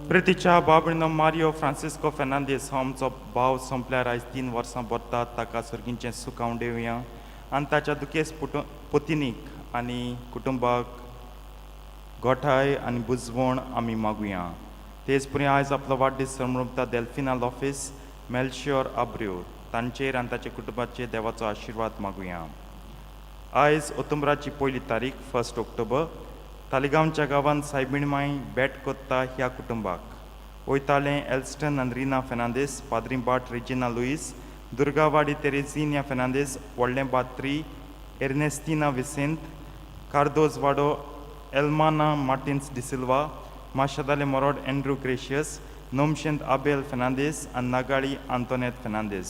प्रितीच्या बाबणो Mario Francisco Fernandes हो आमचो भाव सोंपल्यार आयज 3 वर्सां भरतात. ताका सर्गींचें सुख उंडेवया आनी ताच्या दुखेस पुतिनीक आनी कुटुंबाक गोठाय आनी बुजवण आमी मागुया. तेच परी आयज आपलो वाडदीस समृपता डेल्फिना लॉफीस मेल्शियोर आब्रियो तांचेर आनी ताच्या कुटुंबाचेर देवाचो आशिर्वाद मागुया. आयज ओतुंबराची पयली तारीख 1 ऑक्टोबर तालिगांवच्या गांवांत सायबीण माय भेट कोत्ता ह्या कुटुंबाक वयतालें एल्स्टन आनी रिना फेर्नांदीस, पाद्रीबाट रेजिना लुईस, दुर्गावाडी तेरेझिन्या फेर्नांदीस, व्हडलें बात्री एर्नेस्तिना विसेंत, कार्दोजवाडो एल्माना मार्टिन्स डिसिल्वा, माशादाले मोरोड एंड्रू ग्रेशियस, नोमशेंत आबेल फेर्नांदीस आनी नागाळी आंतोनेत फेर्नांदीस.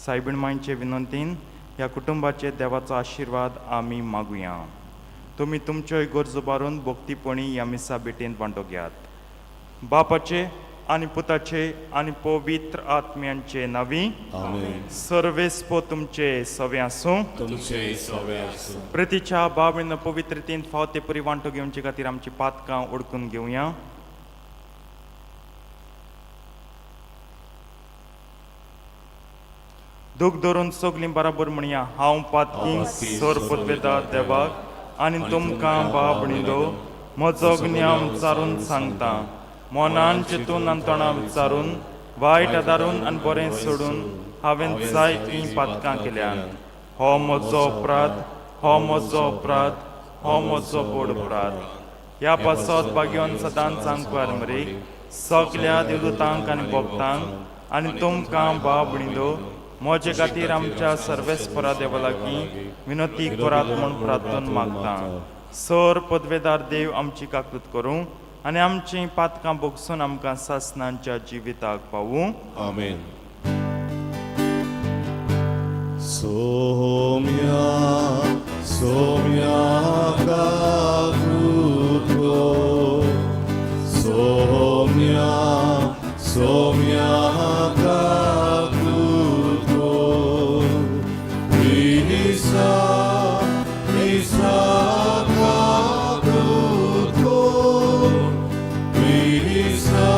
सायबीण मांयचे विनंतीन ह्या कुटुंबाचेर देवाचो आशिर्वाद आमी मागुया. तुमी तुमच्योय गरजो बारून भक्तीपणी ह्या मिसा भेटेंत वांटो घेयात. बापाचे आनी पुताचे आनी पवित्र आत्म्यांचे नावी. आमेन. सर्वेस्पो तुमचे सवे आसूं. तुमचे सवे आसूं. प्रितीच्या बाबीन पवित्रतेन फाव ते परी वांटो घेवचे खातीर आमची पातकां ओडकून घेवया. दूख धरून सगलीं बराबर म्हणया, हांव पातकी सर पदवेदा देवाक आनी तुमकां बाब णिदो म्हजो ज्ञान विचारून सांगता. मनान चिंतून आनी तोंडा विचारून वायट आदारून आनी बरें सोडून हांवें जायतीं पातकां केल्यांत. हो म्हजो अपराध, हो म्हजो अपराध, हो म्हजो व्हड अपराध. ह्या पासत भाग्योन सदांच सांगपार मरे सगल्या देवदूतांक आनी भक्तांक आनी तुमकां बाब णिदो म्हजे खातीर आमच्या सर्वेस्परा देवा लागीं विनोती करात म्हूण प्रार्थन मागता. सर पदवेदार देव आमची काकूत करूं आनी आमचीं पातकां भोगसून आमकां सासनांच्या जिविताक पावूं. आमेन. सोम्या सोम्या काकूत कर, सोम्या सोम्या काकूत कर, क्रिस्ता क्रिस्ता काकूत कर, क्रिस्ता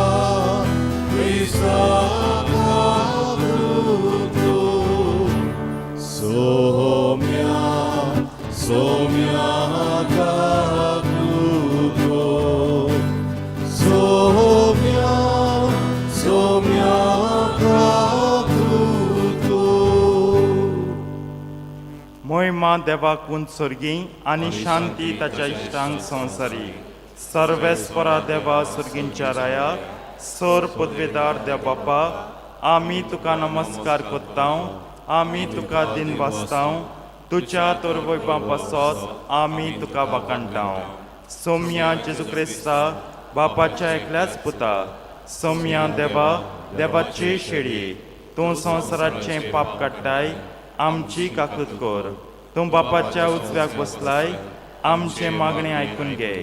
क्रिस्ता काकूत कर, सोम्या सोम्या काकूत कर, सोम्या सोम्या काकूत कर. मोहिमा देवाक उंच सर्गी आनी शांती ताच्या इश्टांक संवसारी. सर्वेस्परा देवा सर्गींच्या राया, सर पदवेदार देव बापा, आमी तुका नमस्कार करतांव, आमी तुका दिन वाचतांव. तुज्या तोरवयपा पासत आमी तुका वाखाणटांव. सोम्या जेजू क्रिस्ता, बापाच्या एकल्याच पुता, सोम्या देवा, देवाचे शेळये, तूं संवसाराचें पाप काडटाय, आमची काकूत कर. तूं बापाच्या उजव्याक बसलाय, आमचें मागणें आयकून घे.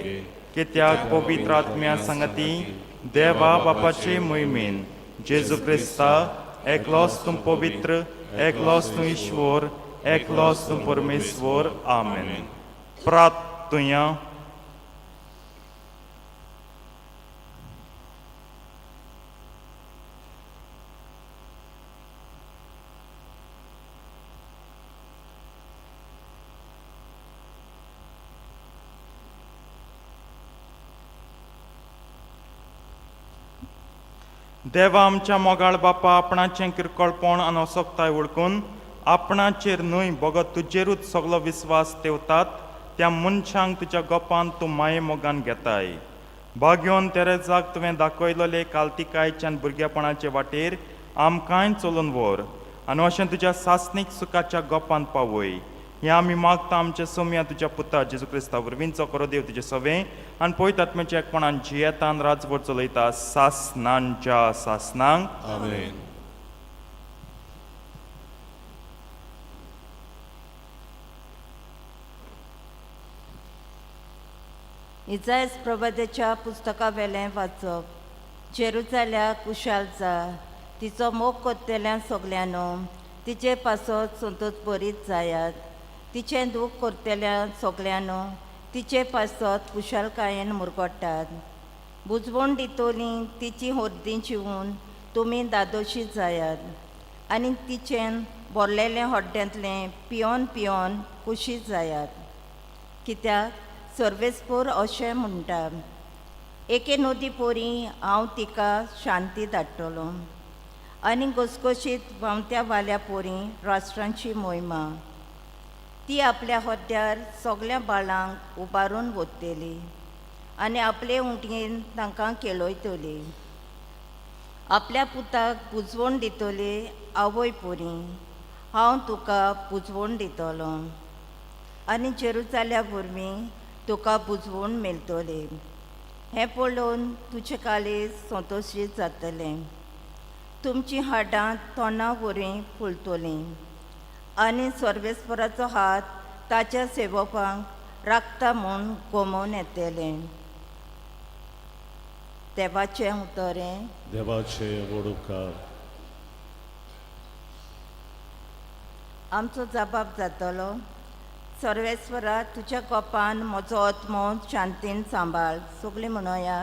कित्याक पवित्र आत्म्या सांगाती देवा बापाचे मोहिमेन जेजू क्रिस्ता एकलोच तूं पवित्र, एकलोच तूं ईश्वर, एकलोच तूं परमेश्वर. आमेन. प्रार्थुया. देवा आमच्या मोगाळ बापा, आपणाचें किरकोळपण आनी असक्ताय वळखून आपणाचेर न्हय बगत तुजेरूच सगलो विस्वास तेवतात त्या मनशांक तुज्या गोपान तूं माये मोगान घेताय. बागयोन तेरेजाक तुवें दाखयलोले कालतिकायच्यान भुरगेपणाचे वाटेर आमकांय चलून व्हर आनी अशें तुज्या सासणीक सुखाच्या गोपान पावय. हें आमी मागता आमच्या सोम्या तुज्या पुता जेजू क्रिस्ता वरवींचो करो देव तुजें सवें आनी पवित्र आत्म्याच्या एकपणान जियेतान राजवट चलयता सासनांच्या सासनांक. आमेन. इजायस प्रबदेच्या पुस्तका वेलें वाचप. जेरुजाल्या कुशाल जा, तिचो मोग करतल्या सगल्यांनो तिचे पासत संतोष बरीच जायात. तिचें दूख करतल्या सगल्यांनो तिचे पासत कुशालकायेन मुरगोटात. बुजवण दितली तिची हद्दीं जिवन तुमी दादोशी जायात आनी तिचें भरलेलें हड्ड्यांतलें पियोन पियोन कुशी जायात. कित्याक सर्वेस्पोर अशें म्हणटा, एके नदी पोरी हांव तिका शांती धाडटलो आनी घसघशीत व्हांवत्या वाल्या पोरी राष्ट्रांची मोहिमा. ती आपल्या हड्ड्यार सगल्या बाळांक उबारून वतली आनी आपले उंटयेन तांकां केळयतली. आपल्या पुताक पुजवण दितली आवय पोरी, हांव तुका पुजवण दितलो आनी जेरुजाल्या वरवीं तुका पुजवण मेळटली. हें पळोवन तुजें काळीज संतोशी जातलें. तुमचीं हाडां तोंडा वरवीं फुलतलीं आनी सर्वेस्पराचो हात ताच्या सेवकांक राखता म्हूण गोमोवन येतलें. देवाचें उतर हें. देवाचे व्हड उपकार. आमचो जबाब जातलो. सर्वेस्वरा, तुज्या कोपान म्हजो आत्मो शांतीन सांबाळ. सगळीं म्हणोया,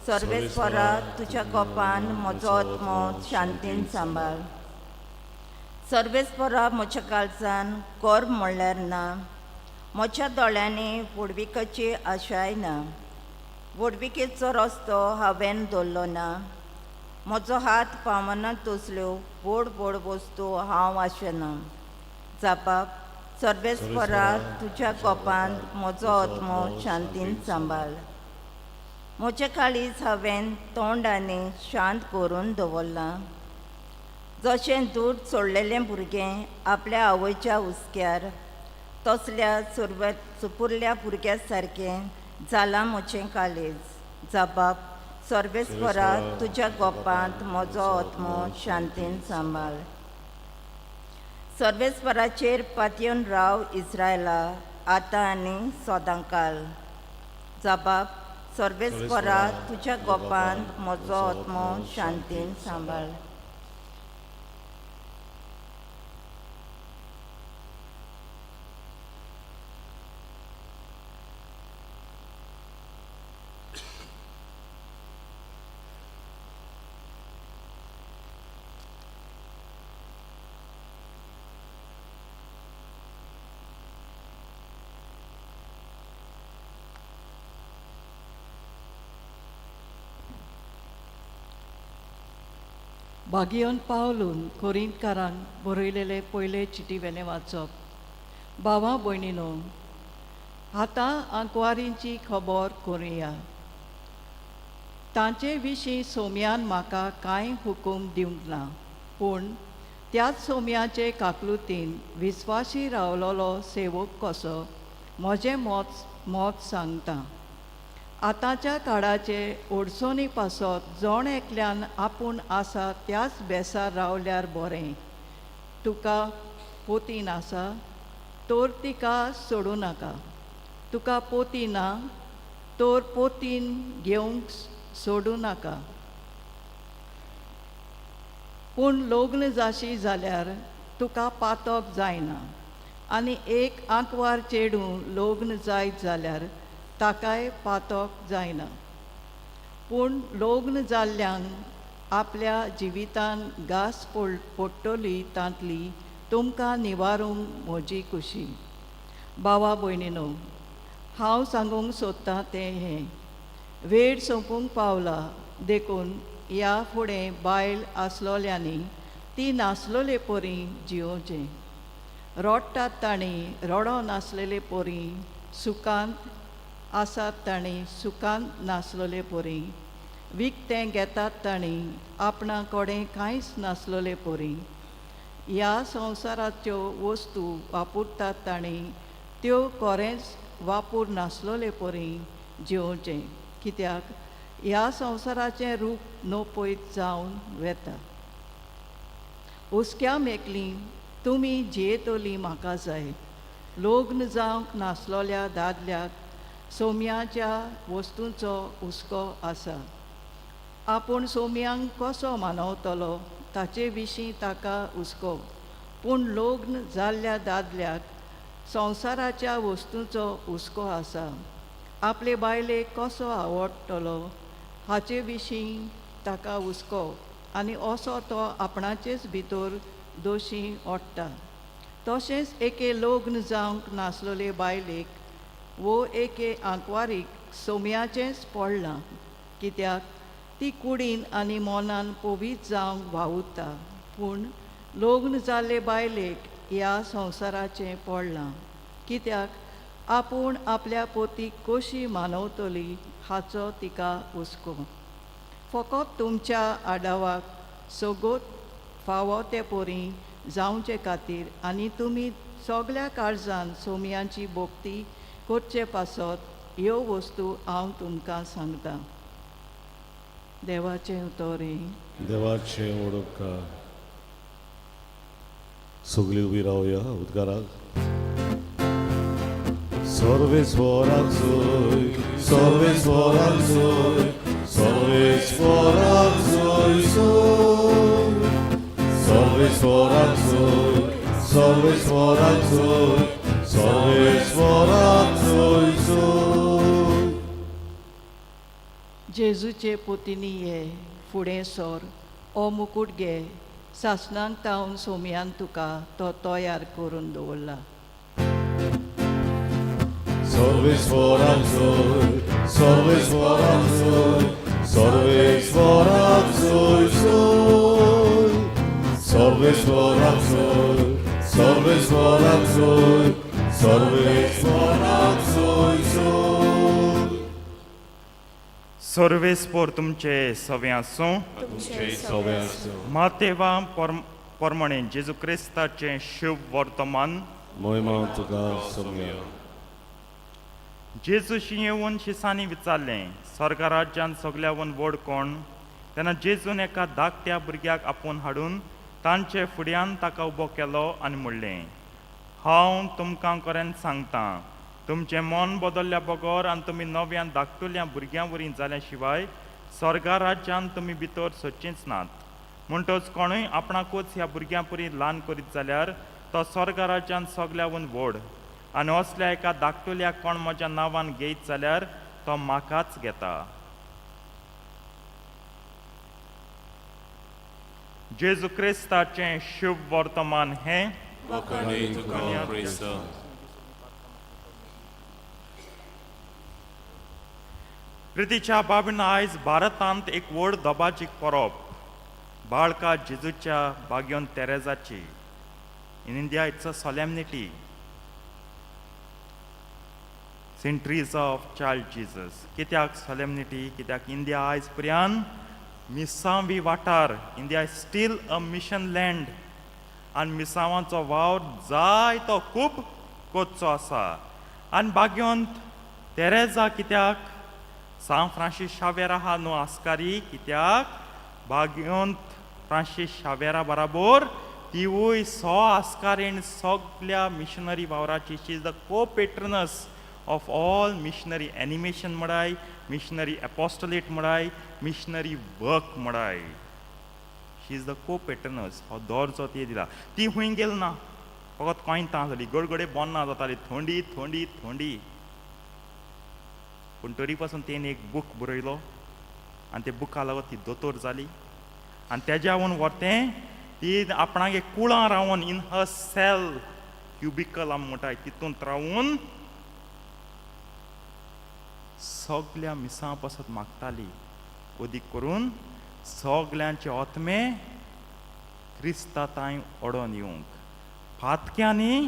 सर्वेस्वरा, तुज्या कोपान म्हजो आत्मो शांतीन सांबाळ. सर्वेस्वरा, म्हज्या काळजान गोर म्हणल्यार ना, म्हज्या दोळ्यांनी व्हडविकाची आशाय ना. व्हडविकेचो रस्तो हांवें दवरलो ना, म्हजो हात पावना तसल्यो व्हड व्हड वस्तू हांव आशेना. जापाप, सर्वेस्वरा, तुज्या कोपान म्हजो आत्मो शांतीन सांबाळ. म्हजें काळीज हांवें तोंड आनी शांत करून दवरलां. जशें दूद सोडलेलें भुरगें आपल्या आवयच्या हुस्क्यार, तसल्या सुरवे सुपुरल्या भुरग्या सारकें जालां म्हजें काळीज. जबाब, सर्वेस्वरा, तुज्या गोपांत म्हजो आत्मो शांतीन सांबाळ. सर्वेस्वराचेर पातयेवन राव इस्रायला, आतां आनी सदांकाल. जबाब, सर्वेस्वरा, तुज्या गोपांत म्हजो आत्मो शांतीन सांबाळ. बागियोन पावलून कोरिंतकारांक बरयलेले पयले चिटी वेलें वाचप. भावा भयणीनो, आतां आंकवारींची खबर करुया. तांचे विशीं सोम्यान म्हाका कांय हुकूम दिवंक ना, पूण त्याच सोम्याचे काकलुतीन विस्वाशी रावलोलो सेवक कसो म्हजें मत मत सांगता. आतांच्या काळाचे ओडसोनी पासत जण एकल्यान आपूण आसा त्याच बेसार रावल्यार बरें. तुका पोती आसा तर तिका सोडूं नाका, तुका पोती ना तर पोतीन घेवंक सोडूं नाका. पूण लग्न जाशी जाल्यार तुका पातक जायना, आनी एक आंकवार चेडूं लग्न जायत जाल्यार ताकाय पातक जायना. पूण लग्न जाल्ल्यांक आपल्या जिवितान घास पडटली तांतली तुमकां निवारूंक म्हजी खुशी. भावा भयणीनो, हांव सांगूंक सोदतां तें हें, वेळ सोंपूंक पावला, देखून ह्या फुडें बायल आसलोल्यांनी ती नासलोले परी जियोवचें. रडटात तांणी रडो नासलेले परी, सुखांत आसात तांणी सुखांत नासलोले परी, विकतें घेतात तांणी आपणा कडेन कांयच नासलोले परी. ह्या संवसाराच्यो वस्तू वापरतात तांणी त्यो कोरेंच वापर नासलोले परी जियोवचें, कित्याक ह्या संवसाराचें रूप नपयत जावन वेता. हुस्क्या मेकली तुमी जियेतली म्हाका जाय. लग्न जावंक नासलोल्या दादल्याक सोम्याच्या वस्तूंचो हुस्को आसा. आपूण सोम्यांक कसो मानवतलो ताचे विशीं ताका हुस्को, पूण लग्न जाल्ल्या दादल्याक संवसाराच्या वस्तूंचो हुस्को आसा. आपले बायलेक कसो आवडटलो हाचे विशीं ताका हुस्को आनी असो तो आपणाचेच भितर दोशी ओडटा. तशेंच एके लग्न जावंक नासलेले बायलेक वो एके आंकवारीक सोम्याचेंच पडलां, कित्याक ती कुडीन आनी मनान पवित्र जावंक वावुरता, पूण लग्न जाल्ले बायलेक ह्या संवसाराचें पडलां, कित्याक आपूण आपल्या पोतीक कशी मानवतली हाचो तिका हुस्को. फकत तुमच्या आडावाक सगोत फावो ते परी जावचे खातीर आनी तुमी सगल्या काळजान सोम्याची भक्ती करचे पासत ह्यो वस्तू हांव तुमकां सांगता. देवाचें उतर हें. देवाचे ओडपकार. सगळी उबी रावया उद्गाराक. सर्वेस्वराक जोय, सर्वेस्वराक जोय, सर्वेस्वराक जोय जोय. सर्वेस्वराक जोय, सर्वेस्वराक जोय, सर्वेस्वराक जोय जोय. जेजूचे पोतीनी ये, फुडें सर, हो मुकूट घे, सासणांक तावन सोम्यान तुका तो तयार करून दवरला. सर्वेस्वराक जोय, सर्वेस्वराक जोय, सर्वेस्वराक जोय जोय. सर्वेस्वराक जोय, सर्वेस्वराक जोय, सर्वेस्वराक जोय जोय. सर्वेस्पोर तुमचे सवे आसूं. तुमचे सवे आसूं. मातेवा परमणे जेजू क्रिस्ताचें शुभ वर्तमान. मोहिमा तुका सोम्या. जेजूशी येवन शिसांनी विचारलें, स्वर्ग राज्यान सगल्यावन व्हड कोण? तेन्ना जेजून एका धाकट्या भुरग्याक आपोवन हाडून तांचे फुड्यान ताका उबो केलो आनी म्हणलें, हांव तुमकां खरेंच सांगता, तुमचें मन बदल्ल्या बगर आनी तुमी नव्यान धाकटुल्या भुरग्यां वरी जाल्या शिवाय स्वर्गा राज्यान तुमी भितर सरचींच नात. म्हणटच कोणूय आपणाकूच ह्या भुरग्यां परी ल्हान करीत जाल्यार तो स्वर्ग राज्यान सगल्याहून व्हड, आनी असल्या एका धाकटुल्याक कोण म्हज्या नांवान घेयत जाल्यार तो म्हाकाच घेता. जेजू क्रिस्ताचें शुभ वर्तमान हें. वाखाणे तुका क्रिस्ता. प्रितीच्या बाबीन, आयज भारतांत एक व्हड दबाजीक परब बाळका जेजूच्या बाग्योन तेरेजाची. In India it's a solemnity, Saint Teresa of Child Jesus. कित्याक सोलेमनिटी? कित्याक इंडिया आयज पर्यंत मिसांवी वाठार. India is still a mission land आनी मिसांवांचो वावर जाय तो खूब कोच्चो आसा. आनी बाग्योंत तेरेजा कित्याक? सांत फ्रांसीस शावेर आहा न्हू आस्कारी, कित्याक बाग्योंत फ्रांसीस शावेरा बराबर तिवूय सो आस्कारीण सगल्या मिशनरी वावराची. She is the co patroness of all missionary animation म्हणाय, मिशनरी एपोस्टलेट म्हणाय, मिशनरी वर्क म्हणाय. She is the co patroness. हो दर्जो ती दिला. ती हुंय गेल ना, फकत कोयंता जाली, गडगडे बंद ना जाताली, थंडी थंडी थंडी. पूण तरी पासून तेणी एक बूक बरयलो आनी त्या बुका लागून ती दोतोर जाली. आनी तेज्याहून व्हरतें ती आपणागे कुळां रावन, इन ह सेल क्युबिकल आमी म्हणटाय, तितूंत रावून सगल्या मिसां पासत मागताली, अदीक करून सगल्यांचे आत्मे क्रिस्ता तांय ओडोन येवंक, पातक्यांनी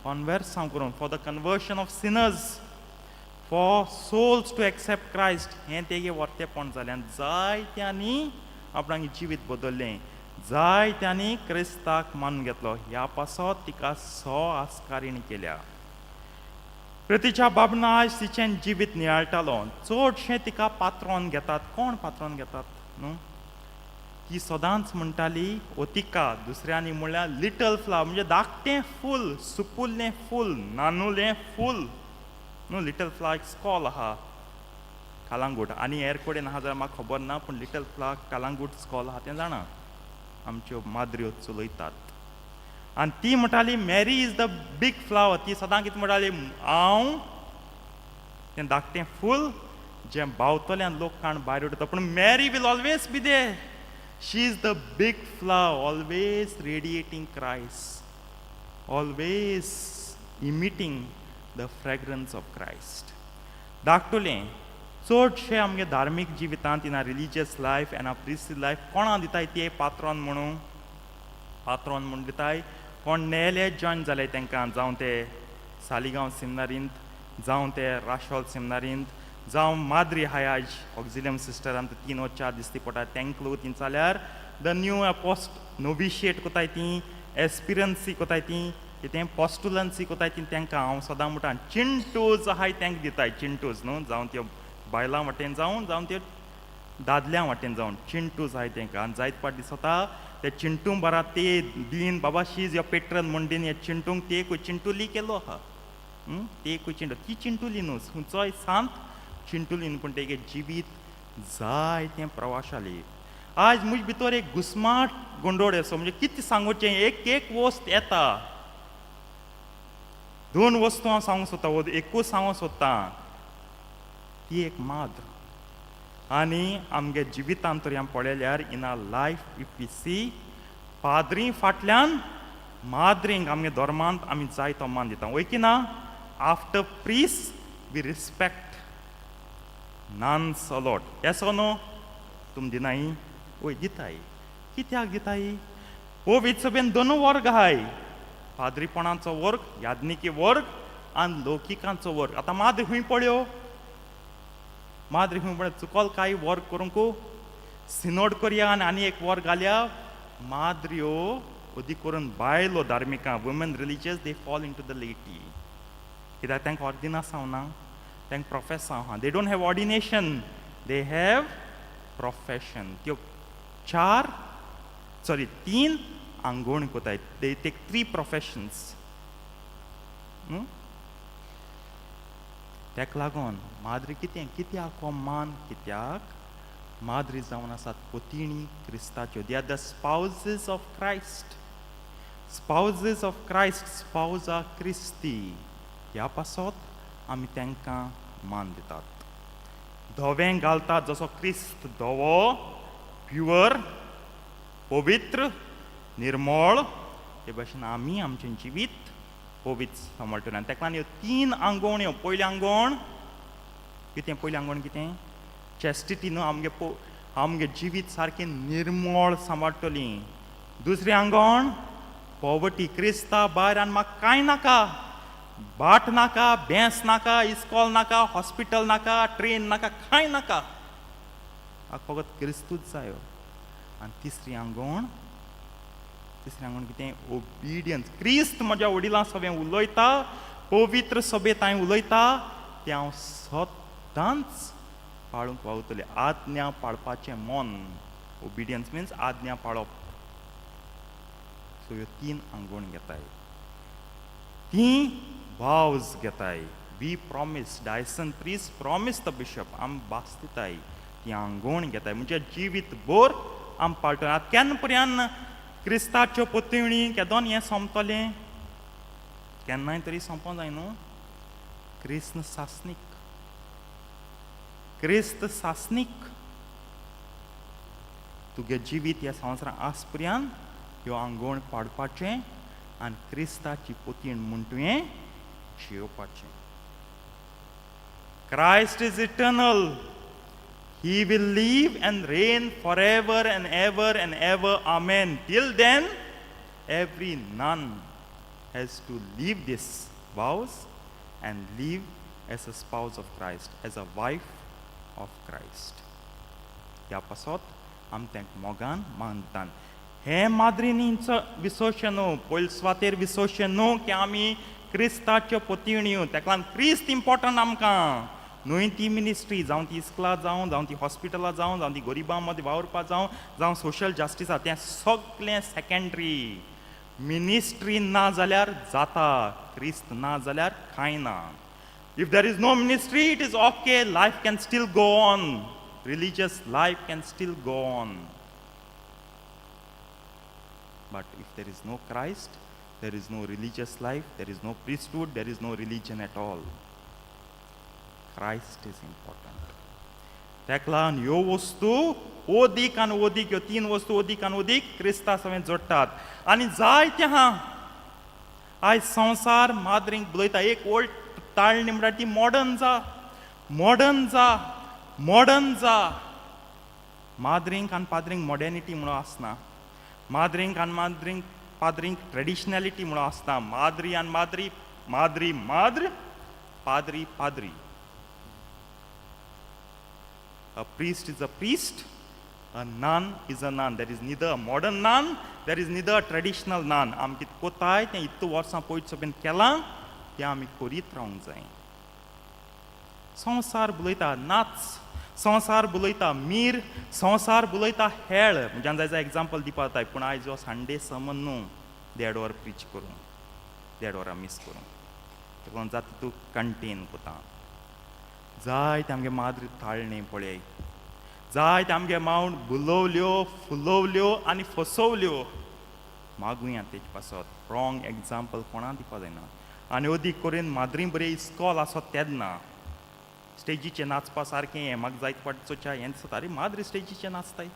कॉन्वर्सांव करून, for the conversion of sinners, for souls to accept Christ. हें तेगे वर्तेपण जालें आनी जायत्यांनी आपणागे जिवीत बदल्लें, जायत्यांनी क्रिस्ताक मानून घेतलो. ह्या पासत तिका सो आस्कारीण केल्या. प्रतिच्या बाबना, आयज तिचें जिवीत नियाळटालो. चडशें तिका पात्रोन घेतात. कोण पात्रोन घेतात न्हू? ती सदांच म्हणटाली ओतिका, दुसऱ्यांनी म्हणल्यार लिटल फ्लावर, म्हणजे धाकटें फूल, सुपुल्लें फूल, नानुलें फूल न्हू. लिटल फ्लावर एक स्कॉल आहा कालांगूट, आनी हेर कडेन आहा जाल्यार म्हाका खबर ना, पूण लिटल फ्लावर कालांगूट स्कॉल आहा तें जाणा, आमच्यो माद्र्यो चलयतात. आनी ती म्हणटाली, Mary is the big flower. ती सदां कितें म्हणटाली? हांव तें धाकटें फूल. जें बावतल्यान लोक काण भायर उडयता, पूण Mary will always be there. She is the big flower, always radiating Christ, always emitting the fragrance of Christ. धाकटुलें चडशें आमगे धार्मीक जिवितांत, in our religious life and our priestly life, कोणा दिताय ते पात्रोन म्हणून, पात्रोन म्हूण दिताय. कोण नेले जॉयन जाले तांकां, जावं ते सालिगांव सिमनारींत, जावं ते राशोल सिमनारींत, जावं माद्री हायाज ऑक्झिलियम सिस्टरांत तीन वो चार दिसती पडटा तांकां ती जाल्यार the new एपोस्ट नोविशिएट कोताय ती, एस्पिरन्सी कोताय ती, कितें पॉस्टुलन्सी कोताय ती. तांकां हांव सदां म्हणटा, चिंटूज आहाय तांकां दिताय चिंटूज न्हू, जावं त्यो बायलां वाटेन जावं, जावं त्यो दादल्यां वाटेन जावन, चिंटूज आहाय तांकां. आनी जायत पाट दिसता ते चिंटू बरा ते दीन बाबा शी is your patron म्हूण दीन हे चिंटूंक ते एकूय चिंटुली केलो आहा. ते एकूय चिंटू ती चिंटुली न्हू, खंयचोय सांत चिंटुली न्हू, पूण तेगे जिवीत जाय तें प्रवाशाली. आज म्हज भितर एक घुस्माट गोंदोळ असो, म्हणजे कितें सांगूचें, एक एक वस्त येता. दोन वस्तू हांव सांगूंक सोदतां, वो एकूच सांगूंक सोदतां. ती एक माद्र आनी आमगे जिवितांत तर आमी पळयल्यार, in our life if we see, पाद्री फाटल्यान माद्रींक आमगे धर्मांत आमी जायतो मान दिता, वय की ना? After priest we respect nuns a lot, yes or no? तुम दिनाय? वय, दिताय. कित्याक दिताय? पवित्र सभेन दोन वर्ग आहाय, पाद्रीपणाचो वर्ग, याज्ञिकी वर्ग आनी लौकिकांचो वर्ग. आतां माद्री खंय पळयो, माद्री खंय पळय? चुकोल कांय वर्ग करूंक सिनोड करया आनी आनी एक वर्ग घालया. माद्र्यो अदीक करून बायलो धार्मिकां, women religious, they fall into the laity, कित्याक तांकां ऑर्दिनासांव ना, तांकां प्रोफेसांव आहा. They don't have ordination, they have profession. त्यो चार, सॉरी, तीन आंगवण कोताय. They take three professions. ताका लागून माद्री कितें, कित्याक हो मान? कित्याक माद्री जावन आसात पोतिणी क्रिस्ताच्यो. They are the spouses of Christ, spouses of Christ, spousa Christi. ह्या पासत आमी तांकां मान दितात, धवें घालतात. जसो क्रिस्त धवो, प्युअर, पवित्र, निर्मळ, ते भाशेन आमी आमचें जिवीत पवित्र सांबाळटले. आनी ताका लागून ह्यो तीन आंगवण्यो. पयली आंगवण कितें? पयली आंगवण कितें? चॅस्टिटी न्हू, आमगे पो आमगे जिवीत सारकें निर्मळ सांबाळटलीं. दुसरी आंगवण पॉवर्टी, क्रिस्ता भायर आनी म्हाका कांय नाका, भाट नाका, बेंस नाका, इस्कॉल नाका, हॉस्पिटल नाका, ट्रेन नाका, कांय नाका, म्हाका फकत क्रिस्तूच जायो. आनी तिसरी आंगवण, तिसरी आंगवण कितें? ओबिडियन्स. क्रिस्त म्हज्या वडिलां सगळें उलयता, पवित्र सभेंत हांवें उलयता, तें हांव सदांच पाळूंक पावतलें. आज्ञा पाळपाचें मन, ओबिडियन्स मिन्स आज्ञा पाळप. सो ह्यो तीन आंगवण घेताय, ती वावज घेताय. We promise, diocesan priest promise the bishop, आम भास दिताय, ती आंगवण घेताय म्हणजे जिवीत भर आम पाळटले. आतां केन्ना पर्यंत क्रिस्ताच्यो पोतयणी केदोन हें सोंपतलें? केन्नाय तरी सोंपों जाय न्हू. क्रिस्त सासणीक, क्रिस्त सासणीक. तुगे जिवीत ह्या संवसारांत आस पर्यंत ह्यो आंगवण पाडपाचें आनी क्रिस्ताची पोतीण म्हूण तुवें जियोवपाचें. Christ is eternal. He will live and reign forever and ever and ever. Amen. Till then, every nun has to live this vows and live as a spouse of Christ, as a wife of Christ. ह्या पासत आमी तांकां मोगान मानतात. हें माद्रिनींचो विसोशें न्हू, पयले सुवातेर विसोशें न्हू की आमी क्रिस्ताच्यो पोतिण्यो. ताका लागून क्रिस्त इम्पोर्टंट आमकां न्हय. ती मिनिस्ट्री जावं, ती इस्कलां जावं, जावं ती हॉस्पिटलां जावं, जावं ती गरिबां मदीं वावुरपा जावं, जावं सोशल जस्टिसा, तें सगळें सेकेंडरी. मिनिस्ट्री ना जाल्यार जाता, क्रिस्त ना जाल्यार कांय ना. If there is no ministry, it is okay, life can still go on, religious life can still go on. But if there is no Christ, there is no religious life, there is no priesthood, there is no religion at all. Christ is important. तेका लागून ह्यो वस्तू ओदीक आनी ओदीक, ह्यो तीन वस्तू ओदीक आनी ओदीक क्रिस्ता सवें जोडटात आनी जायते आहा. आयज संवसार माद्रींक बुलयता. एक ओल्ड ताळणी म्हणटात ती मॉडर्न जा, मॉडर्न जा, मॉडर्न जा. माद्रींक आनी पाद्रींक मॉडर्निटी म्हणून आसना. माद्रींक आनी माद्रींक पाद्रींक ट्रेडिशनलिटी म्हणून आसना. माद्री आनी माद्री, माद्री माद्र, पाद्री पाद्री. A priest is a priest, a nun is a nun. There is neither a modern nun, there is neither a traditional nun. आमी कितें कोताय तें इतू वर्सां पयलीं सोबेन केलां तें आमी करीत रावंक जाय. संवसार बुलयता नाच, संवसार बुलयता मीर, संवसार बुलयता हेळ. म्हज्यान जाय जाय एग्जाम्पल दिवपा जाताय, पूण आयज हो संडे समन न्हू देड वर प्रीच करूं, देड वरां मीस करूं. तेका लागून जाता तूं कंटेन कोता. जायते आमगे माद्री ताळणे पळय, जायते आमगे मावण बुलोवल्यो, फुलोवल्यो आनी फसवल्यो. मागुया तेजे पासत. रॉंग एग्जाम्पल कोणा दिवपा जायना. आनी अदीक करून माद्री बरी इस्कॉल आसत तेन्ना स्टेजीचेर नाचपा सारकें हें म्हाका जायते फावटी चोच्या हें दिसता, आरे माद्री स्टेजीचेर नाचताय,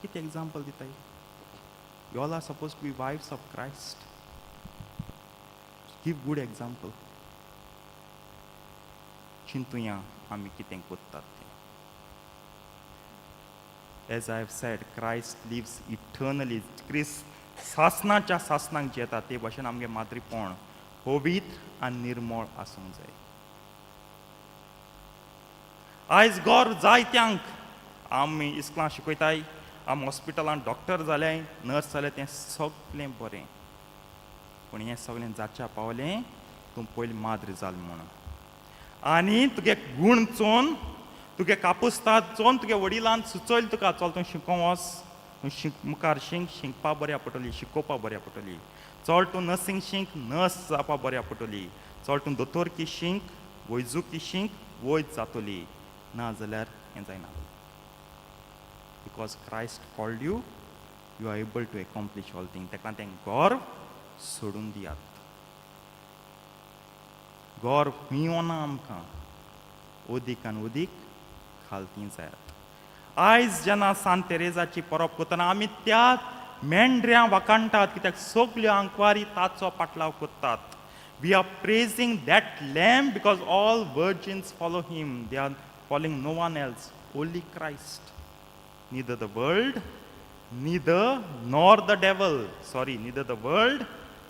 कितें एग्जाम्पल दिताय? You all are suppose to be wives of Christ. Give good example. चिंतुया आमी कितें कोत्तात तें. As I have said, Christ lives eternally. क्रिस्त सासनाच्या सासनाक जियेता, ते भाशेन आमगे माद्रीपण पवित्र आनी निर्मळ आसूंक जाय. आयज गोर जायत्यांक आमी इस्कुलां शिकयताय, आमी हॉस्पिटलान डॉक्टर जाले, नर्स जाले, तें सगळें बरें, पूण हें सगळें जाच्या पावलें तूं पयलीं माद्र जाल म्हूण. आनी तुगे गूण चोवन, तुगे कापुस्ताद चोवन, तुगे वडिलान सुचयलें तुका, चल तूं शिकोंक वच, तूं शीक, मुखार शीक, शिकपा बऱ्या पडटली, शिकोवपा बऱ्या पडटली. चल तूं नर्सींग शीक, नर्स जावपा बऱ्या पडटली. चल तूं दोतोरकी शीक, वैजुकी शीक, वैज जातली. ना जाल्यार हें जायना. Because Christ called you, you are able to accomplish all thing. तेका तें गर्व सोडून दियात. गर्व खंय वना आमकां, अदीक आनी अदीक खालती जायात. आयज जेन्ना सांत तेरेजाची परब करतना आमी त्या मेंढऱ्यां वाखाणटात, कित्याक सगल्यो आंकवारी ताचो पाटलाव करतात. We are praising that lamb because all virgins follow him. They are following no one else, only Christ. Neither the world, neither nor the devil, sorry, neither the world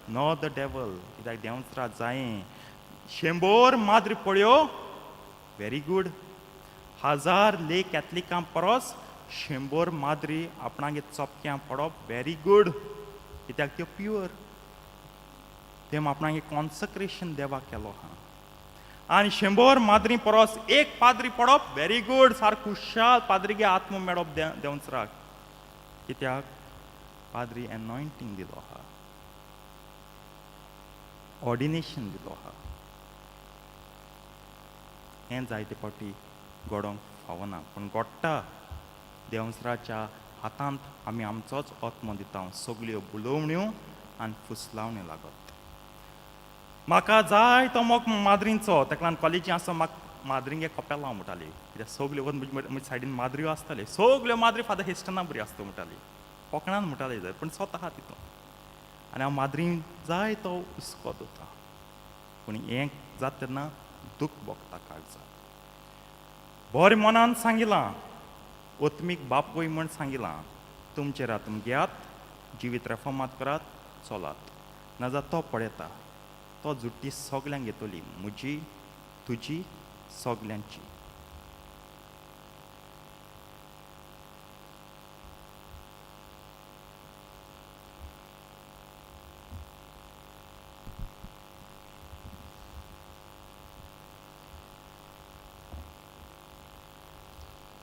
nor the devil. कित्याक देंवचारा जायें 100 माद्री पळयो, very good. 1000 ले कॅथलिकां परस 100 माद्री आपणागे चोपक्यां पडप very good, कित्याक त्यो pure. ते आपणागे कॉन्सक्रेशन देवाक केलो आहा. आनी 100 माद्री परस एक पाद्री पडप व्हेरी गूड. सारको खुशाल पाद्रीगे आत्मो मेळप देंवचाराक, कित्याक पाद्री एनॉयंटींग दिलो आहा, ऑर्डिनेशन दिलो आहा. हें जायते फावटी घडोवंक फावना, पूण घडटा. देंवचाराच्या हातांत आमी आमचोच आत्मो दिता. सगल्यो बुलोवण्यो आनी फुसलावण्यो लागत. म्हाका जाय तो मोग माद्रींचो. तेका लागून कॉलेजी आसतना म्हाका माद्रींगे कपेलां म्हणटाली, कित्याक सगल्यो म्हज्या सायडीन माद्र्यो आसताल्यो. सगल्यो माद्री फादर हेस्टना बरी आसता म्हणटाली. कोंकणान म्हणटाली जाय, पूण स्वता आहा तितून. आनी हांव माद्री जाय तो हुस्को दवरता, पूण हें जाता तेन्ना दूख भोगता काळजाक. बरें मनान सांगिलां, ओत्मीक बापूय म्हण सांगिलां, तुमचेर आत्म घेयात, जिवीत रेफॉर्मात करात, चलात. नाजाल्यार तो पळयता, तो जुट्टी सगल्यांक घेतली, म्हजी, तुजी, सगल्यांची.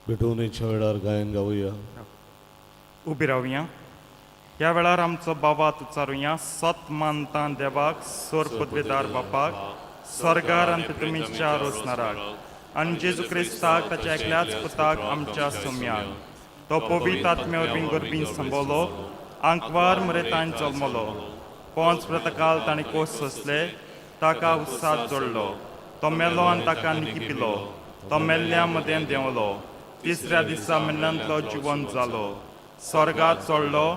भेटवणेच्या वेळार गायन गावया. उबी रावया. ह्या वेळार आमचो बाबा उच्चारुया. सत मानता देवाक, सोर पदवेदार बापाक, स्वर्गार आनी तुमीच्या रोसणाराक, आनी जेजू क्रिस्ताक, ताच्या एकल्याच पुताक, आमच्या सोम्याक. तो पवित्र आत्म्या वरवीं गर्भीन संबोलो, आंकवार मरेतान जल्मलो. पोंच प्रतकाल ताणें कोस सोंसले, ताका उत्साह जोडलो. तो मेलो आनी ताका निकिपिलो. तो मेल्ल्या मदें देंवलो, तिसऱ्या दिसा मेल्ल्यांतलो जिवन जालो, स्वर्गात चडलो,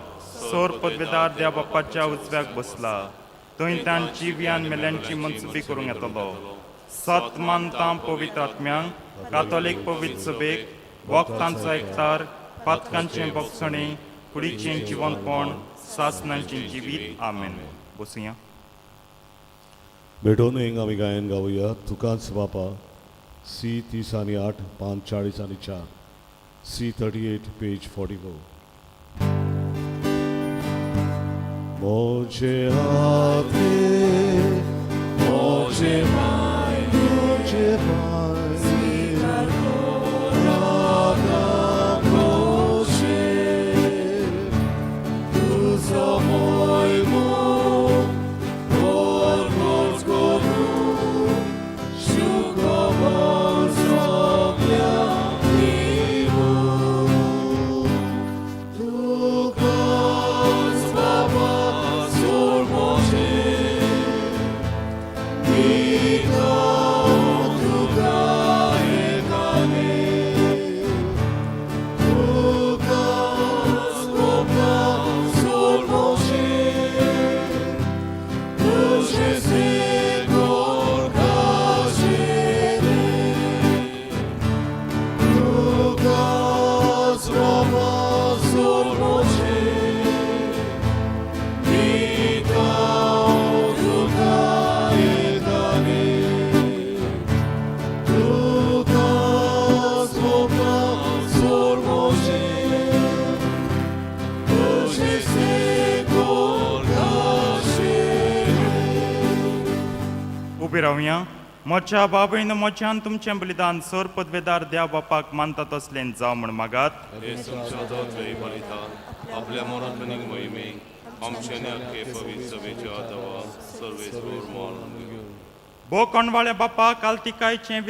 सोर पदवेदार देव बापाच्या उजव्याक बसला. थंय ताण जिवी आनी मेल्यांची मनसुबी करूंक येतलो. सत मानता पवित्र आत्म्यांक, कातोलीक पवित्र सभेक, वखदांचो एकतार, पातकांचें बोगसणें, कुडीचें जिवनपण, सासनांचें जिवीत. आमेन. बसुया. भेटोवन हिंग आमी गायन गावया तुकाच बापा, सी 30 आनी 8, पान 40 आनी 4, C 38, page 44. मोजे हाते मोजे पाय मोजे पाय तुजो मोय उबी रावया. म्हज्या बाबयन म्हज्यान तुमचें बलिदान सर पदवेदार देव बापाक मानता तसलें जावं म्हण मागात. हे तुमच्या हातांतलें बलिदान आपल्या मरण मोहिमेक आमचे आख्खे पवित्र सभेच्या अथवा सर्वेस्पर मानून घेवं. भो कोणवाळ्या बापा, कालतिकायचें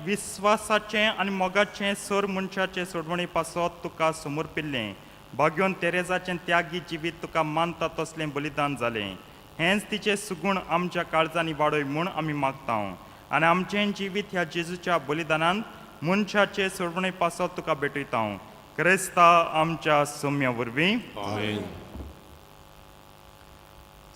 विस्वासाचें आनी मोगाचें सर मनशाचे सोडवणी पासत तुका समर्पिल्लें भाग्योन तेरेजाचें त्यागी जिवीत तुका मानता तसलें बलिदान जालें. हेंच तिचें सुगूण आमच्या काळजांनी वाडय म्हूण आमी मागता आनी आमचें जिवीत ह्या जेजूच्या बलिदानान मनशाचे सोडवणे पासत तुका भेटयता, क्रिस्ता आमच्या सोम्या वरवीं. आमेन.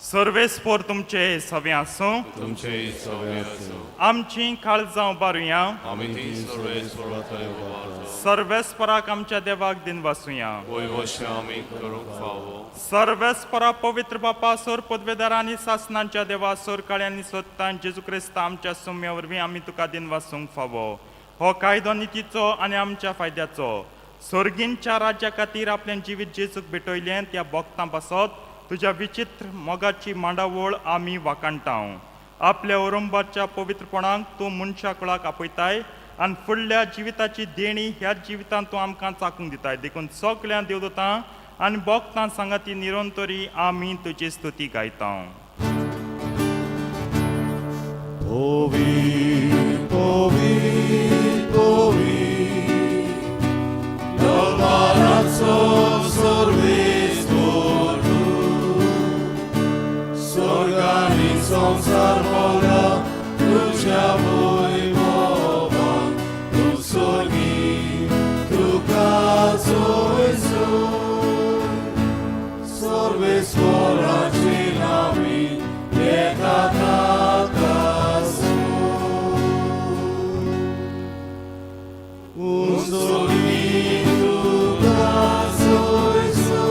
सर्वेस्पोर तुमचे सवे आसूं. तुमचे सवे आसूं. आमची काळजां उबारुया. आमी ती सर्वेस्परा थंय उबारता. सर्वेस्पराक आमच्या देवाक दिन वासुया. वयवशें आमी करूंक फावो. सर्वेस्परा पवित्र बापा, सोर पदवेदार आनी सासनांच्या देवा, सोर काळ्यांनी सोदतान जेजू क्रिस्ता आमच्या सुम्या वरवीं आमी तुका दिन वासूंक फावो. हो कायदो नितीचो आनी आमच्या फायद्याचो. सोर्गींच्या राज्या खातीर आपलें जिवीत जेजूक भेटयलें त्या भक्तां पासत तुज्या विचित्र मोगाची मांडावळ आमी वाखाणटा. आपल्या औरंबाच्या पवित्रपणाक तूं मनशा कुळाक आपयताय आनी फुडल्या जिविताची देणी ह्याच जिवितांत तूं आमकां चाकूंक दिताय. देखून सगळ्यां देवदूतां आनी भक्तां सांगाती निरंतरी आमी तुजी स्तुती गायता. Povi, povi, povi, Palazzo sorvesto tu, S'organizza sarvola, तुझ्या वैभवान, तूं सोगी, तुका सोयसो, सर्वेस्वराचे नावी येता ताकासो. उंचोली तुका सोयसो.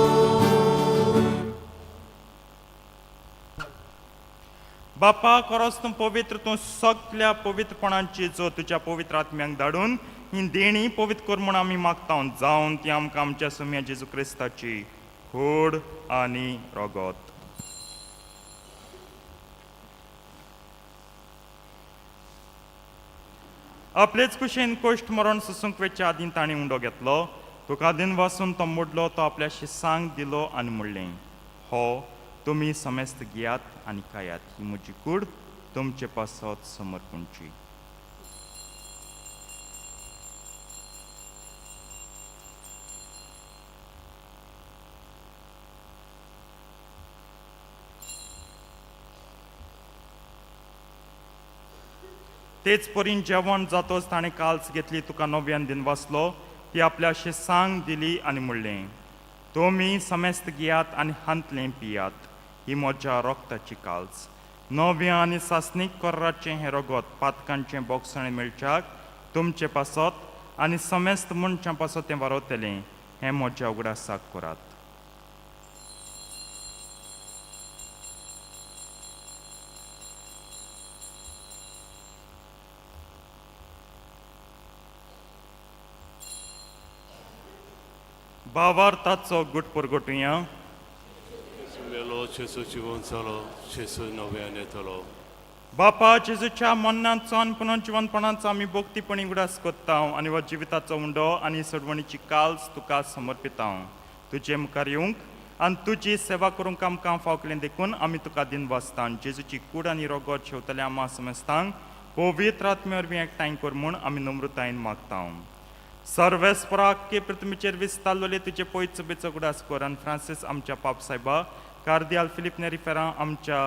बापा, खरोच तूं पवित्र, तूं सगल्या पवित्रपणाची जो तुज्या पवित्र आत्म्यांक धाडून ही देणी पवित्र कर म्हूण आमी मागता, जावन ती आमकां आमच्या सुम्या जेजू क्रिस्ताची होड आनी रगत. आपलेच कुशेन कोश्ट मरण सोसूंक वेच्या आदीं ताणें उंडो घेतलो, तुका दिन वासून तो मोडलो, तो आपल्या शिसांक दिलो आनी म्हणलें, हो तुमी समेस्त घेयात आनी खायात, ही म्हजी कूड तुमचे पासत समर्पणची. तेच परीन जेवण जातोच ताणें काल्स घेतली, तुका नव्यान दिन वाचलो, ती आपल्या सांग दिली आनी म्हणलें, तुमी समेस्त घेयात आनी हांतलें पियात, ही म्हज्या रोगताची काल्स, नव्या आनी सासणीक कोर्राचें हें रोगत पातकांचें बोगसणें मेळच्याक तुमचे पासत आनी समेस्त मनशां पासत तें वारवतलें, हें म्हज्या उगडासाक करात. भावार्थाचो गुट परगटुया. मेलो जेजू जिवन जालो, जेजू नव्यान येतलो. बापा, जेजूच्या मरणाचो आनी पुनर्जिवनपणाचो आमी भक्तीपणी उगडास करता आनी हो जिविताचो उंडो आनी सोडवणीची काल्स तुका समर्पिता. तुजे मुखार येवंक आनी तुजी सेवा करूंक आमकां फावकलें देखून आमी तुका दिन वाचता. जेजूची कूड आनी रोगत शेवतल्या आमा समेस्तांक पवित्र आत्मे वरवीं एकठांय कर म्हूण आमी नम्रतायेन मागता. सर्वेस्पराक पृथ्वीचेर विस्तारलेले तुजे पयच बेचो उगडास कर आनी फ्रांसीस आमच्या पाप सायबा, कार्दियाल फिलीप नेरी फेरां आमच्या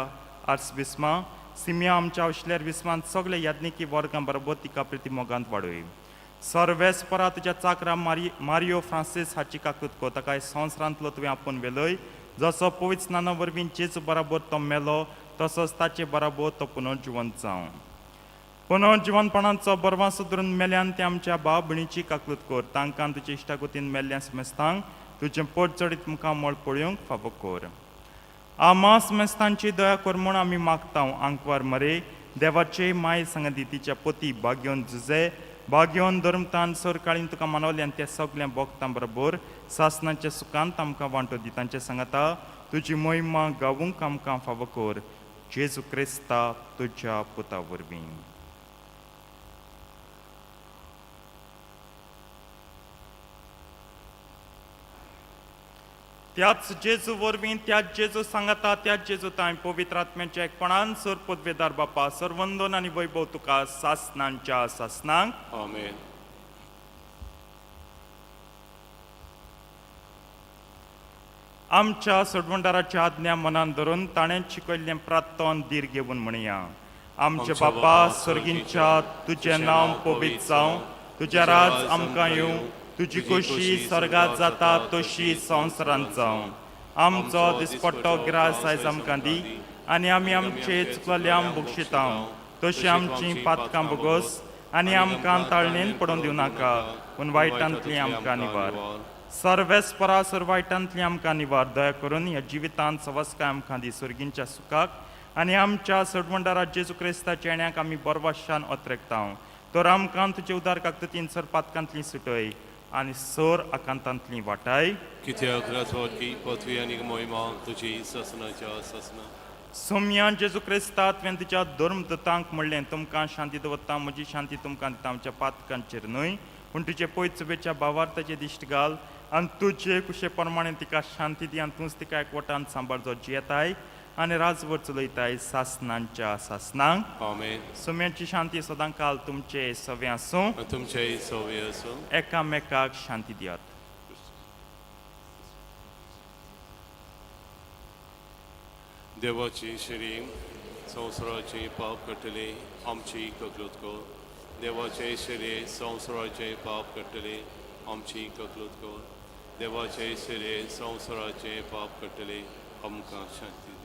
आर्सबिस्मा, सिमिया आमच्या उशल्यार विस्मान सगळे याज्ञिकी वर्गां बरोबर तिका प्रिती मोगांत वाडय. सर्वेस्परा तुज्या चाकरा मारियो फ्रांसीस हाची काकूत कर, ताका संवसारांतलो तुवें आपोवन व्हेलय, जसो पवित्र स्नाना वरवीं जेजू बराबर तो मेलो तसोच ताचे बराबर तो पुनर्जिवंत जावं. पुनर्जिवनपणाचो बरवासो धरून मेल्यान ते आमच्या भाव भयणीची काकूत कर, तांकां तुजे इश्टागतीन मेल्ल्या समेस्तांक तुजें पोट चडीत मुखार मळ पळोवंक फावो कर. आमा समेस्तांची दया कर म्हूण आमी मागता. आंकवार मरे देवाचे माय सांगती तिच्या पती भाग्योन जुजे भाग्योन धर्मतान सरकाळीन तुका मानवले आनी त्या सगळ्या भोगतां बरोबर सासनाच्या सुखांत आमकां वांटो दी. तांचे सांगता तुजी मोहिमा गावूंक आमकां फावो कर, जेजू क्रिस्ता तुज्या पुता वरवीं. त्याच जेजू वरवीं, त्याच जेजू सांगता, त्याच जेजू तांय पवित्र आत्म्याच्या एकपणान सर पदवेदार बापा सर्वंदन आनी वैभव तुका सासनांच्या सासनांक. आमेन. आमच्या सोडवणदाराच्या आज्ञा मनान धरून ताणें शिकयल्लें प्रार्थन धीर घेवन म्हणया. आमचे बापा सर्गींच्या, तुजें नांव पवित्र जावं, तुजें राज आमकां येवं, तुजी खोशी स्वर्गात जाता तशी संवसारांत जावं. आमचो दिसपट्टो ग्रास आयज आमकां दी आनी आमी आमचे चुकलेल्या बक्षिता तशी आमची पातकां बोगोस आनी आमकां ताळणेन पडोवन दिवं नाका, पूण वायटांतली आमकां निवार. सर्वेस्परा सर वायटांतली आमकां निवार. दया करून ह्या जिवितांत सवस्काय आमकां दी, सर्गींच्या सुखाक आनी आमच्या सोडवणदारा जेजू क्रिस्ताच्या येण्याक आमी बरवाशान अत्रेकता. तर आमकां तुजे उदार कागदतीन सर पातकांतली सुटय आनी सर आकांतांतली वाटाय. कित्याक राजवटकी पदवी आनी मोहिमा तुजी सासनाच्या सासना. सोम्या जेजू क्रिस्ता, तुवें तुज्या धर्मदूतांक म्हणलें, तुमकां शांती दवरता, म्हजी शांती तुमकां दिता, आमच्या पातकांचेर न्हय पूण तुजे पयचुबेच्या भावार्थाचे दिश्ट घाल आनी तुजे कुशे प्रमाणे तिका शांती दी आनी तूंच तिका एकवटान सांबाळ, जो जियेताय आनी राजवट चलयताय सासनांच्या सासनांक. आमेन. सोम्याची शांती सदां काल तुमचे सवे आसूं. आनी तुमचेय सवे आसूं. एकामेकाक शांती दियात. देवाची शिरी संवसाराचे पाप काडटले आमची ककलूत कर. देवाचे शिरे संवसाराचे पाप काडटले आमची ककलूत कर. देवाचे शिरे संवसाराचे पाप काडटले आमकां शांती दी.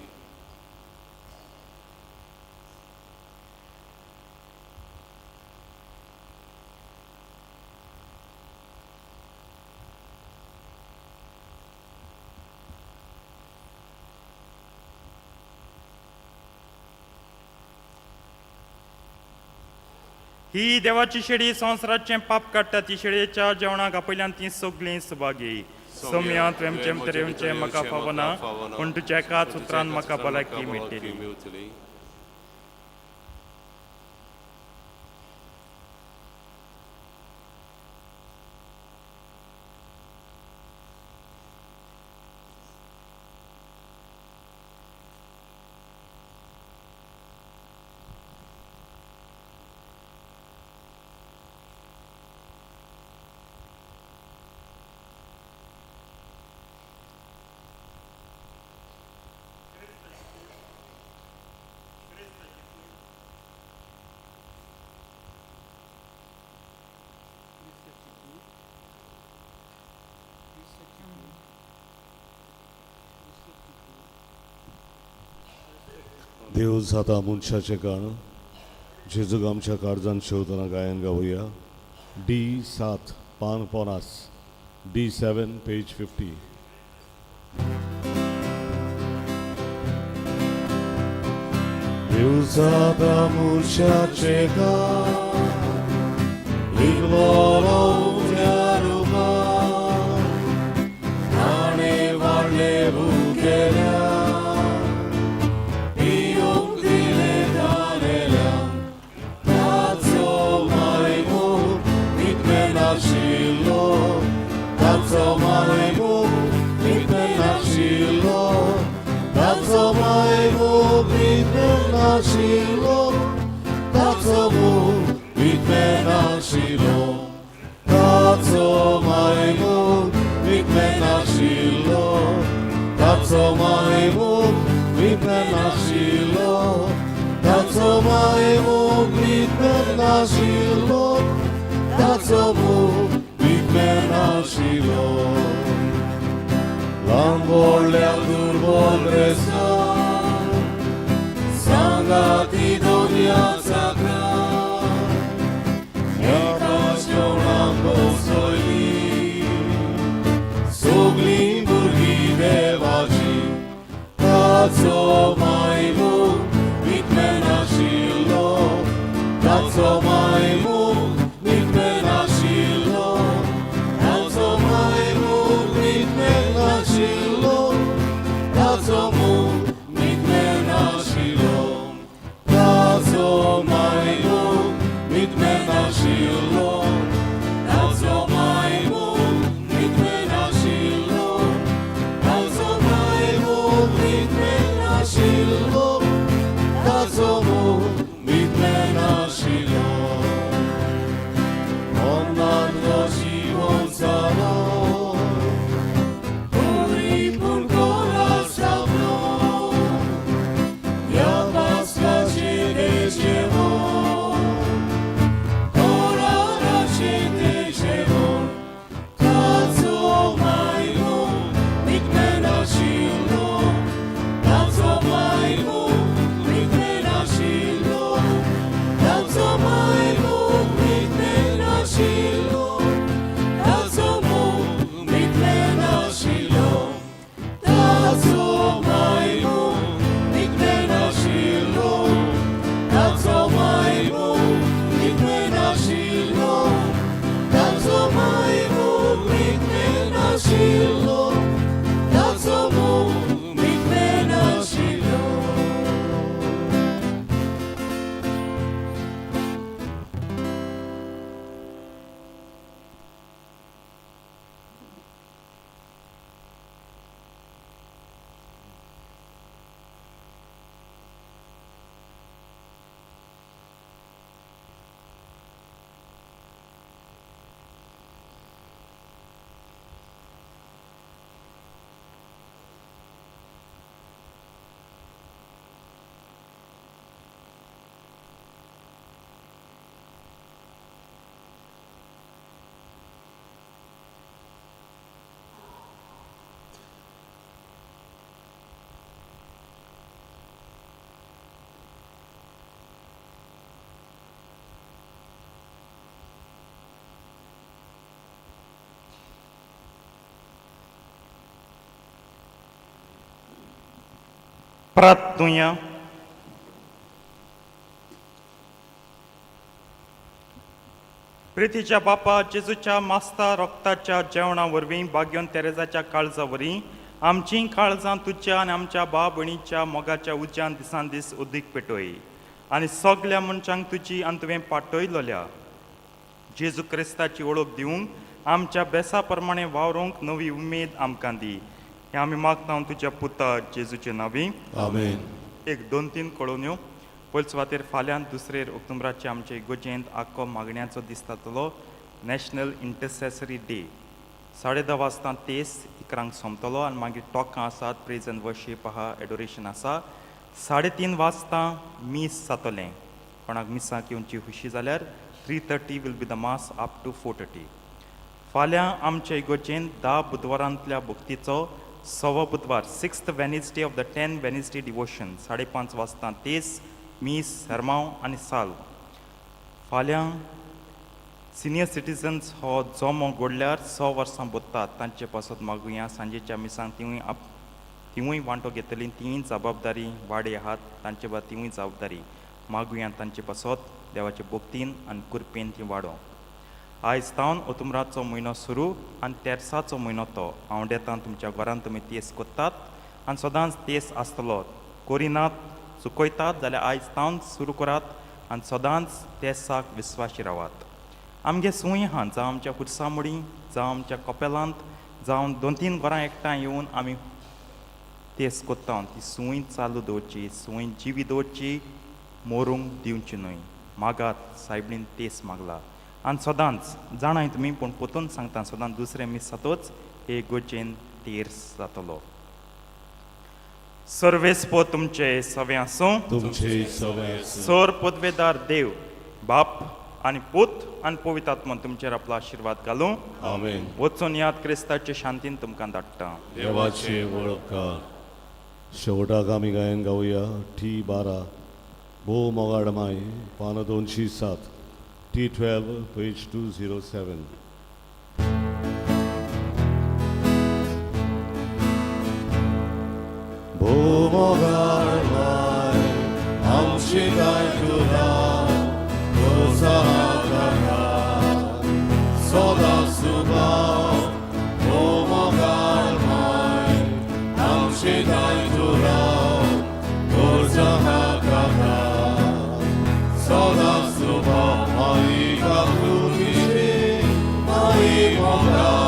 ही देवाची शेळी संवसाराचें पाप काडटा, ती शेळयेच्या जेवणाक आपयल्यान ती सगळीं सुभागी. सोम्या, तुवें म्हजे भितर येवचें म्हाका फावना, पूण तुज्या एकाच उतरान म्हाका भलायकी मेळटली. मेळटली. देव जाता मनशाचें काण जेजूक आमच्या काळजान शेवतना गायन गावया. डी 7 पान 50, D 7 page 50. देव जाता मनशाचें काण लिगलो उण्या रुपान ताणें वाडले भुकेल्या पिवंक दिलें तानेल्यान ताचो मायमूख नितमेन आशिल्लो ताचो मायमूख नितमेन आशिल्लो ताचो मायमूख नितमेन आशिल्लो ताचो मूख नितमेन आशिल्लो ताचो मायमूख नितमेन आशिल्लो ताचो मायमूख नितमेन आशिल्लो ताचो मायमूख नितमेन आशिल्लो ताचो मूख नितमेन आशिल्लो. ल्हान व्हडल्या दुर्बल रेसान सांगाती दोनया चाकरां एका जेवणाक बसयली सगलीं भुरगीं देवाची ताचो मायमूख नितमेन आशिल्लो ताचो मायमूख नितमेन आशिल्लो ताचो मायमूख नितमेन आशिल्लो ताचो मूख नितमेन आशिल्लो ताचो मायमूख नितमेन आशिल्लो ताचो मायमूख नितमेन आशिल्लो ताचो मायमूख नितमेन आशिल्लो ताचो मूख नितमेन आशिल्लो. मरणांतलो जीवन जालो परिपूर्ण कोरास आपलो ह्या पास्काचें तें जेवण कोराराचें तें जेवण ताचो मायमूख नितमेन आशिल्लो ताचो मायमूख नितमेन आशिल्लो ताचो मायमूख नितमेन आशिल्लो ताचो मूख नितमेन आशिल्लो ताचो मायमूख नितमेन आशिल्लो ताचो मायमूख नितमेन आशिल्लो ताचो मायमूख नितमेन आशिल्लो ताचो मूख नितमेन आशिल्लो. प्रार्थुया. प्रितीच्या बापा जेजूच्या मास्ता रोगताच्या जेवणा वरवीं बाग्योन तेरेजाच्या काळजा वरवीं आमचीं काळजां तुज्या आनी आमच्या बा भयणीच्या मोगाच्या उज्यान दिसान दीस उदीक पेटय आनी सगल्या मनशांक तुजी आनी तुवें पाटयलोल्या जेजू क्रिस्ताची वळख दिवंक आमच्या बेसा प्रमाणे वावरूंक नवी उमेद आमकां दी. हें आमी मागता तुज्या पुता जेजूचे नांवी. आमेन. 1 2 3 कळोवन्यो. पयले सुवातेर फाल्यां 2 ऑक्टोबराचे आमचे इगोजेंत आख्खो मागण्याचो दीस जातलो, नॅशनल इंटरसेसरी डे. 10:30 वाजता तेस 11 सोंपतलो आनी मागीर टॉकां आसात, प्रेज एंड वर्शीप आहा, एडोरेशन आसा. 3:30 वाजता मीस जातलें. कोणाक मिसाक येवची खुशी जाल्यार 3:30 will be the mass up to 4:30. फाल्यां आमचे इगोजेंत 10 बुधवारांतल्या भक्तीचो सवो बुधवार, sixth Wednesday of the 10 Wednesday devotion, 5:30 वाजता तेस, मीस, सरमांव आनी साल्व. फाल्यां सिनियर सिटीजन्स हो जोमो गोडल्यार 100 वर्सां बोत्तात तांचे पासत मागुया. सांजेच्या मिसांक तिवूय वांटो घेतली, तिवूय जबाबदारी वाडे आहात तांचे बाद तिवूय जबाबदारी मागुया तांचे पासत देवाचे भक्तीन आनी कृपेन ती वाडोवंक. आयज तावन ओतुमराचो म्हयनो सुरू आनी तेर्साचो म्हयनो तो. हांव देतां तुमच्या घरान तुमी तेस कोत्तात आनी सदांच तेस आसतलो. करिनात, चुकयतात जाल्यार आयज तावन सुरू करात आनी सदांच तेसाक विस्वाशी रावात. आमगे सुंय आहा, जावं आमच्या खुर्सामुडी, जावं आमच्या कपेलांत, जावं 2-3 घरां एकठांय येवन आमी तेस कोत्ता. ती सुंय चालू दवरची, सुंय जिवी दवरची, मोरूंक दिवची न्हय. मागात, सायबणीन तेस मागला. आनी सदांच जाणाय तुमी, पूण पोतून सांगता, सदांच दुसरें मीस जातोच हे गोजेन तेर्स जातलो. सर्वेस्पो तुमचे सवे आसूं. तुमचे सवे आसूं. सर पदवेदार देव बाप आनी पूत आनी पवित्र आत्मा तुमचेर आपलो आशिर्वाद घालूं. आमेन. वचून याद, क्रिस्ताचे शांतीन तुमकां धाडटा. देवाचे वळखकार. शेवटाक आमी गायन गावया टी 12 भोव मोगाड माय, पानां 207, टी 12 पेज 207. भोव मोगाड माय आमची गाय तुला सदा सुबाव. भोव मोगाड माय आमची गाय तुला सदा सुबाव. माई काकुतीचे माई मोगाळ.